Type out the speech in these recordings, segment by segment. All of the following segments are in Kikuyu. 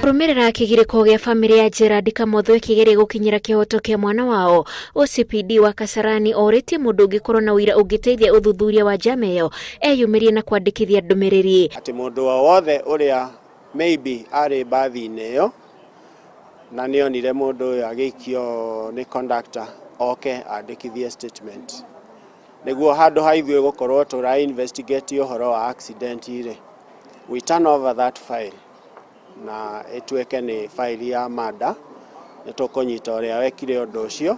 Kũrũmĩrĩra kĩgirĩko gĩa bamĩrĩ ya Gerald Kamotho ĩkĩgeria gũkinyĩra kĩhoto kĩa mwana wao, OCPD wa Kasarani orĩtie mũndũ ũngĩkorwo na ũira ũngĩteithia ũthuthuria wa njama ĩyo eyumĩrie na kwandĩkithia ndũmĩrĩri. Atĩ mũndũ o wothe ũrĩa maybe arĩ mbathi-inĩ ĩyo na nĩonire mũndũ ũyũ agĩikio nĩ conductor oke andĩkithie statement. Nĩguo handũ ha ithuĩ gũkorwo tũra investigate ũhoro wa accident rĩ, we turn over that file na ĩtuĩke nĩ file ya murder. Nĩ tũkũnyita ũrĩa wekire ũndũ ũcio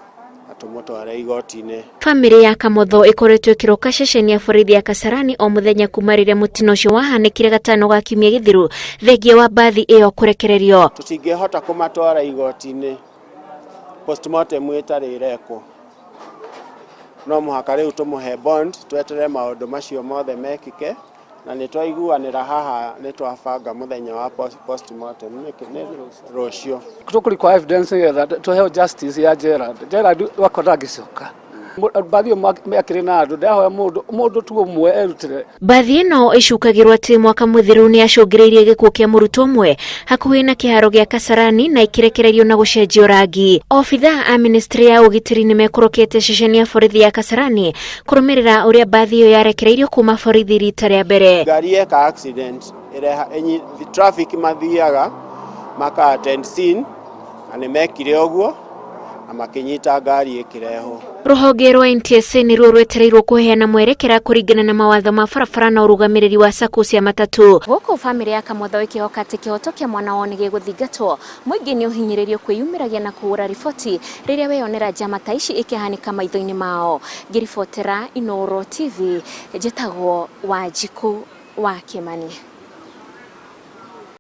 na tũmũtware igoti-inĩ. Bamĩrĩ ya Kamotho ĩkoretwo ĩkĩroka ceceni ya borithi ya Kasarani o mũthenya kuma rĩrĩa mũtino ũcio wahanĩkire gatano ga kiumia gĩthiru thengia wa mbathi ĩyo kũrekererio. Tũtingĩhota kũmatwara igoti-inĩ postmortem ĩtarĩ ĩrekwo. No mũhaka rĩu tũmũhe bond tweterere maũndũ macio mothe mekĩke na nĩ twaiguanĩra haha nĩ twabanga mũthenya wa postmortem nĩ rũciũ. Tũkũrikwa evidence nĩgetha tũheo justice ya Gerald. Gerald wakwa ndangĩcoka. Mbathi ĩyo mekĩrĩ na andũ ndahoya mũndũ mũndũ tu ũmwe erutĩre. Mbathi ĩno ĩcukagĩrwo atĩ mwaka mũthiru nĩ yacũngĩrĩirie gĩkuũ kĩa mũrutwo ũmwe hakuhĩ na kĩharo gĩa Kasarani na ĩkĩrekererio na gũcenjio rangi. Obithaa a ministry ya ũgitĩri nĩ mekũrũkĩte ceceni ya borithi ya Kasarani kũrũmĩrĩra ũrĩa mbathi ĩyo yarekereirio kuma borithi rita rĩa mbere. Ngari yeka accident ĩreha traffic mathiaga maka attend scene na nĩ mekire ũguo na makĩnyita ngari ĩkĩrehwo. Rũhonge rwa NTSA nĩruo rwetereirwo kũheana mwerekera kũringana na mawatho ma barabara na ũrũgamĩrĩri wa sacco cia matatũ. Gũkũ bamĩrĩ ya Kamotho ĩkĩhoka atĩ kĩhoto kĩa mwana wao nĩgĩgũthingatwo, mũingĩ nĩ ũhinyĩrĩirio kwĩyumĩragia na kũhũra riboti rĩrĩa weyonera njama ta ici ikĩhanĩka maitho-inĩ mao. Ngĩribotera Inooro TV, njĩtagwo Wanjikũ wa Kĩmani.